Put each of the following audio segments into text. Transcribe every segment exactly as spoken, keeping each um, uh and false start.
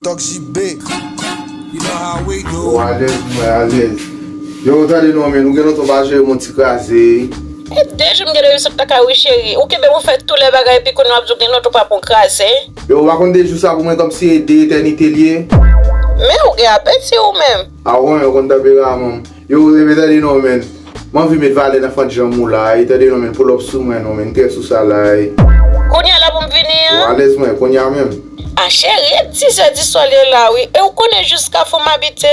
Talk J B. You know how we do. Yo, alèz, mwen alèz. Yo, tande non, men, ou gen lontan pa jere mon ti kraze. E de jou m gen depi sot lakay ou, cheri. Ou kenbe m, ou fè tout lè bagay, epi kounye a w ap di w gen lontan ou pa pran kraze. Yo, ou pa konn de jou sa pou mwen kòmsi e de etènite l ye? Men ou gen apeti ou menm. A wen, yo konn tanperaman m. Yo, reve tande non, men. M anvi met valè nan fant janm ou la, e tande non, men, pull up sou mwen non, men, m trè sou sa la, e. Kounye a la pou m vini an? Ou alèz mwen, kounye a menm. A cheri, e dis è di swa l ye la, wi. E ou konnen jis Kafou m abite.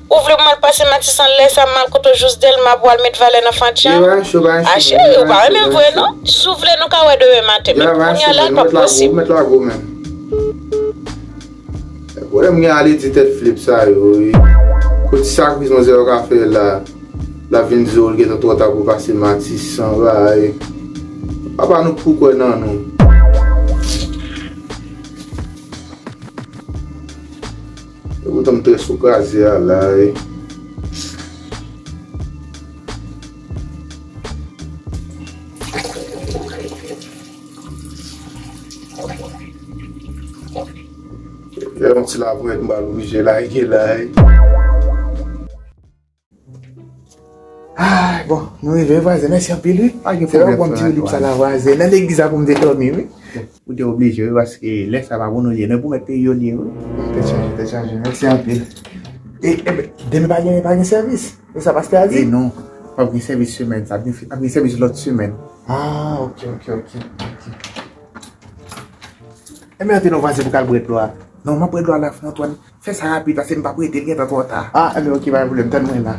Ou vle pou m al pase Matisan lè sa, m al kote w jis Dèlma pou al met valè nan fant janm? A cheri, ou pa renmen m vre non. Si w vle, nou ka wè demen maten, men kounye a la, l p ap posib. Ou mèt lago, men. Pwoblèm gen ale di tèt flip sa yo, wi. Kot ti sakrifice manzè yo ka fè la? L ap vin di w li gentan twò ta pou pase Matisan, bay. Papa nou k pou kwè nan nou. E poutan m trè sou kraze a la, wi. Fè yon ti lapwèt, m pral oblije lage la, wi. Ay, bon, nou rive, vwazen, mèsi anpil, wi. Pa gen pwoblèm, frè Antoine. Se lè w ban m ti rilip sa la, vwazen. Nan legliz la pou m te dòmi, wi. Ou te oblije, wi, paske lè sa pa pou nou li ye, non, pou mèt peyi yo li ye, wi. Tèt chaje, tèt chaje, mèsi anpil. E, e, demen pa gen, pa gen sèvis? E sa pastè a di? E non, p ap gen sèvis semèn sa, ap gen, ap gen sèvis lòt semèn. Ah, ok, ok, ok, ok. Enben, antre non, vwazen, pou k al bwè dlo a. Non, m ap bwè dlo a la, frè Antoine. Fè sa rapid, paske m p ap rete, l gentan twò ta. Ah, enben, ok, pa gen pwoblèm, tann mwen la.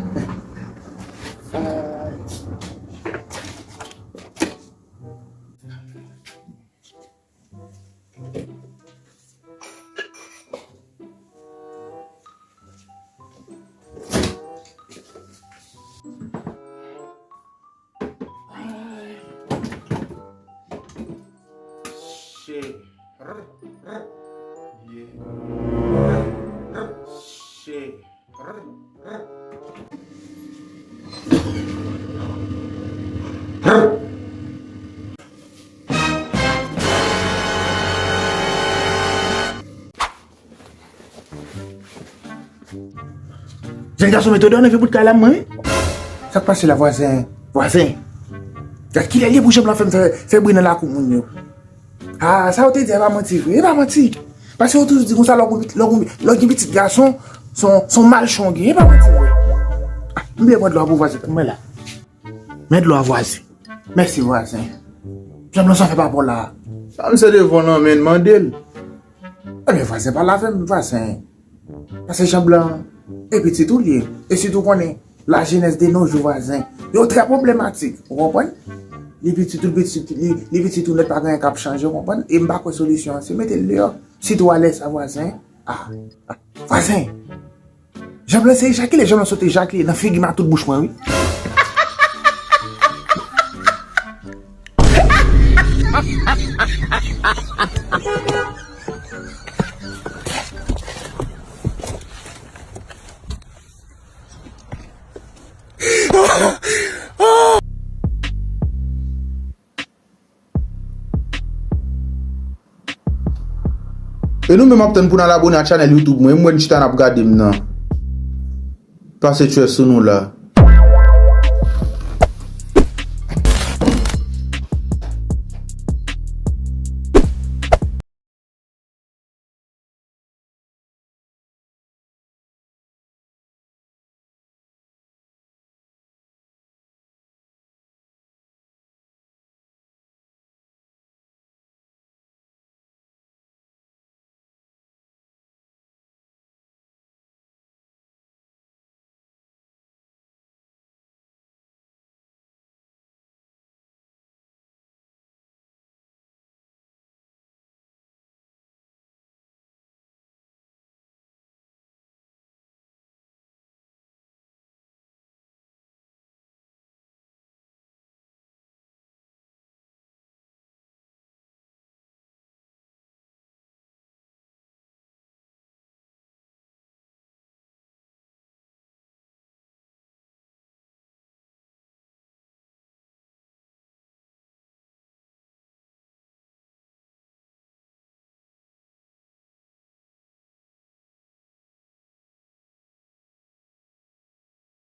Shit. Yeah. Shit. Jèn gason, mete w deyò nan vye bout kay la, mwen, wi. Sa k pase la, vwazen? Vwazen! Gad kilè l ye pou janm lan fè m fè, fè bri nan lakou moun yo. Ah, sa yo te di a, e pa manti vre, e pa manti. Paske yo toujou di konsa, lè w gon, lè w gon, lè w gen pitit gason, se yon, se yon malchon w gen, e pa manti vre. Ah, m byen pran dlo a pou vwazen, tann mwen la. Men dlo a, vwazen. Mèsi, vwazen. Janm lan sa fè pa bon la. Sa misye devan nan men, mande l. Ebyen, vwazen, pale avè m, vwazen. Paske janm lan, e pitit ou l ye. E sitou konnen, lajenès de nos jours, vwazen, yo trè pwoblematik, ou konprann? Li pitit ou, li pitit, li, li pitit ou nèt, pa gen anyen k ap chanje, ou konprann? E m pa kwè solisyon an se mete l deyò. Sitou alè sa, vwazen. Ah, ah, vwazen! Janm lan se ejakile, janm lan sot ejakile nan figi m ak tout bouch mwen, wi. E nou menm ap tann pou n al abone a channel YouTube mwen, e mwen chita n ap gade m nan. Pase tchwè sou nou la.